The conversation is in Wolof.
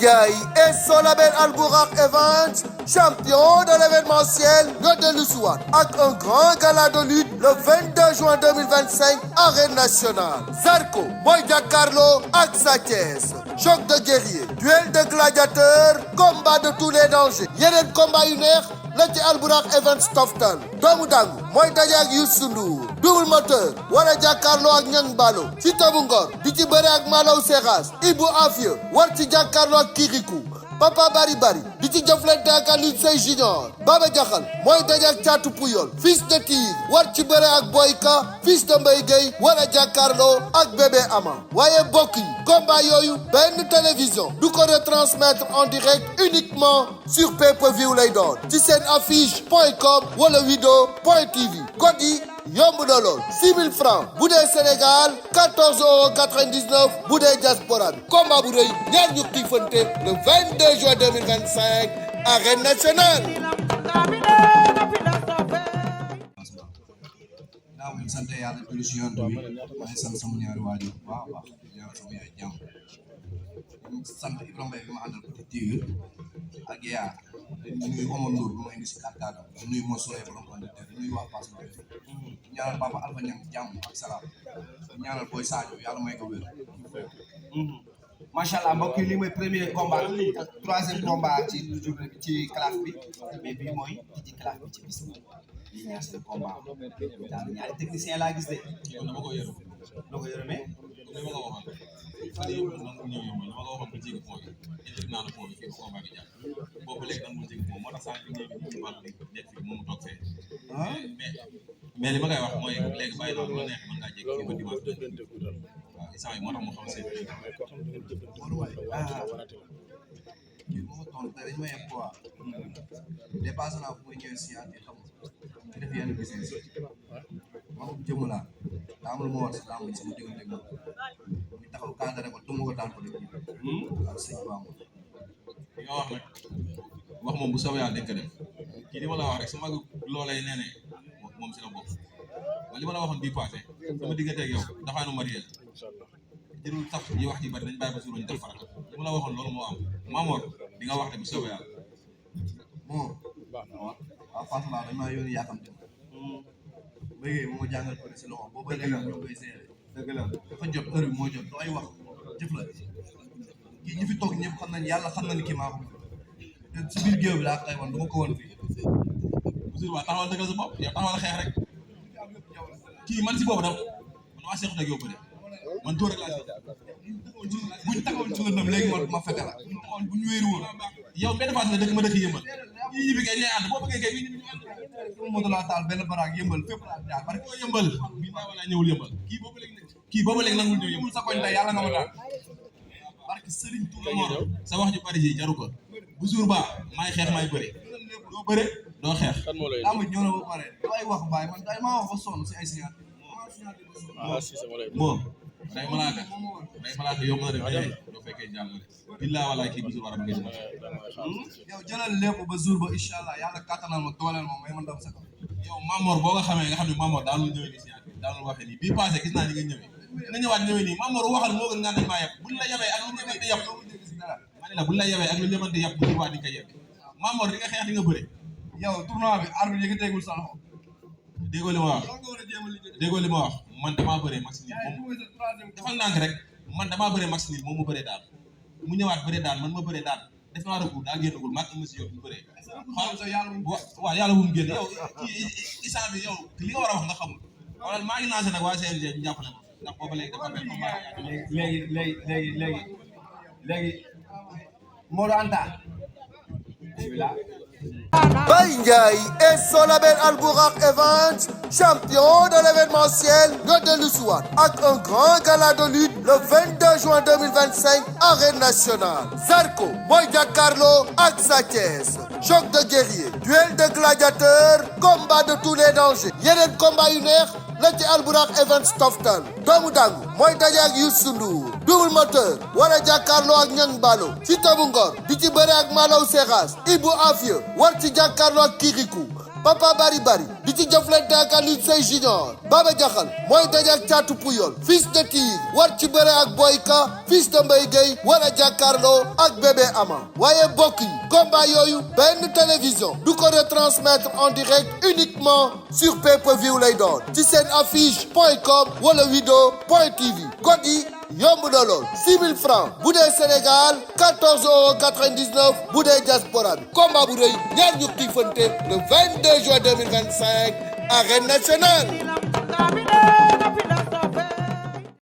Ndiaye et son label Albourakh Events, champion de l'événementiel, ñoo dellu si waat ak un grand gala de lutte le 22 juin 2025 arène nationale. Zarko mooy jàkkaarloo ak Sa Thiès, choc de guerrier, duel de gladiateurs, combat de tous les dangers. yeneen combat yu neex la ci Albourakh Events toftal. doomu dangu mooy daje ak Youssou Ndour, double moteur wala jàkkaarloo ak Niang Ballo. Siteu bu Ngor di ci bëre ak Malaw Seras. Ibou Afia war ci jàkkaarloo ak Kirikou. Papa Bari Bari di ci jëflante ak Alioune Seye Junior. Baba Jaxal mooy daje ak Caatu Puyol. Fils de Tigre war ci bëre ak Boyka. Fils de Mbaye Gueye war a jàkkaarloo ak Bébé Ama. waaye mbokk yi combat yooyu benn télévision du ko retransmettre en direct uniquement sur pay-per-view lay doon ci seen affiche.com wala wido.tv. code yi yomb na lool 6 000 francs bu dee Sénégal 14,99 € bu dee diaspora bi. combat bu rëy ñaar ñu xiifante le 22 juin 2025 arène nationale. daaw ñu sant yàlla julli si yoon bi maa ngi sant sama ñaari waajur bu baax a baax ñaanal sama yaay jàmm sant Ibrahima Mbaye bi ma àndal Petit Tigre ak yaa nuyu Omar Ndour bu ma indi si kàddaadam nuyu moo solee borom conducteur nuyu waa Passe Mbaye ñaanal Papa Alpha Niang jàmm ak salaam ñaanal Boy Sadio yàlla may ko wér. macha allah mbokk yi lii mooy premier combat troisième combat ci classe bi mais bii mooy ci classe bi ci bis bi lii ñaar seen combat daal ñaari technicien laa gis de. dama ko yërëm. loo ko yërëmee. li ma ko waxoon fan yii nangu ñëw yombal dama ko waxoon ba jéggi pont bi indi naa la pont bi fii combat bi jàpp boobu léegi nangu jéggi pont moo tax sànq ñëw bi ñu wàllu nekk fii moom mu toog fee. mais li ma koy wax mooy léegi bàyyi naa lu neex mën ngaa jéggi fii ba dimanche waaw instant yi moo tax mu xam seen kii moo toll tey dañu may poids dépassé naa fu muy ñëwee si at yi xam nga def yenn business ma ko jëmm laa daa am lu ma war si lamb sama diggante moom ñu taxaw cadre ko tumu ko daan ko def ak sëñ Bamba li nga wax nag wax moom bu soobee yàlla dañ ko def kii li ma la wax rek su mag loolee nee ne moom si la bokk waaye li ma la waxoon bii passé sama diggante ak yow dafaanu marié jërul tax yi wax ji bari dañ bàyyi ba suur ñu def farata li ma la waxoon loolu moo am Mamor di nga wax de bu soobee yàlla bon waaw Fatou Ba dañ maa yónni yàkkamte bëggee moo jàngal ko si loxo boobu léegi ñu koy seere dëgg la dafa jot heure bi moo jot du ay wax jëf la kii ñi fi toog ñëpp xam nañ yàlla xam na ni kii maa ko te si biir géew bi laa koy wan du ma ko woon fii toujours waa taxawal dëggal sa bopp yow taxawal xeex rek kii man si boobu dam man waa seexut ak yow bëre man dóor rek laa si buñ taxawul ci lëndëm léegi ma fekk la bu ñu wéeru woon yow benn phase la dëkk ma dëkk yëmbal yii ñibbi kay ñooy ànd boo bëggee kay ñu ànd moto laa taal benn baraag yëmbal fépp laa jaar parce koo yëmbal bii naa wala ñëwul yëmbal kii boobu léegi nangul ñëw yëmbal sa koñ tey yàlla nga ma daal parce que Serigne Touba Mor sa wax ju bari ji jaru ko bu jour ba maay xeex maay bëre doo bëre doo xeex lamb ñëw na ba pare doo ay wax baay man day maa wax ba sonn si ay signature bon day malaaka yomb na def doo fekkee jàll na billaa walaay kii bu jour war a bëgg yow jëlal lépp ba jour ba incha allah yàlla kattanal ma dooleel ma may man dam sa kaw yow Mamor boo nga xamee nga xam ne Mamor daanul ñëwee nii signature daanul waxee nii bii passé gis naa ni nga ñëwee nga ñëwaat ñëwee nii Mamor waxal moo gën nga dañ maa yeb buñ la yebee ak lu ñëmante yeb ma ne la buñ la yebee ak lu ñëmante yeb bu waa di nga yeb Mamor di nga xeex di nga bëre yow tournoi bi arbitre yi nga tegul sa loxo déggoo li ma wax man damaa bëree max nil moom defal ndànk rek man damaa bëree max nil moom mu bëree daal mu ñëwaat bëree daal man ma bëree daal def naa recours daa génnagul mag ma si yow ñu bëree waaw yàlla bu mu génn yow instant bi yow li nga war a wax nga xamul wala maa ngi lancé nag waa CNG ñu jàppale ma ndax booba léegi dafa mel léegi Modou Anta bismillah. Baye Ndiaye et son label Albourakh Events, champion de l'événementiel, ñoo dellu si waat ak un grand gala de lutte le 22 juin 2025 arène nationale. Zarko mooy jàkkaarloo ak Sa Thiès, choc de guerrier, duel de gladiateurs, combat de tous les dangers. yeneen combat yu neex la ci Albourakh Events toftal. doomu dangu mooy daje ak Youssou Ndour, double moteur wala jàkkaarloo ak Niang Ballo. Siteu bu Ngor di ci bëre ak Malaw Seras. Ibou Afia war ci jàkkaarloo ak Kirikou. Papa Bari Bari di ci jëflante ak Alioune Seye Junior. Baba Jaxal mooy daje ak Caatu Puyol fils de Tir war ci bëre ak Boyka fils de Mbaye Gueye war a jàkkaarloo ak bébé Ama. waaye bokk yi combat yooyu benn télévision du ko retransmettre en direct uniquement sur pay-per-view lay doon ci seen affiche.com wala wido.tv. code yi yomb na lool 6000 francs bu dee Sénégal 14,99 € bu dee diaspora bi. combat bu rëy ñaar ñu xiifante le 22 juin 2025 arène nationale.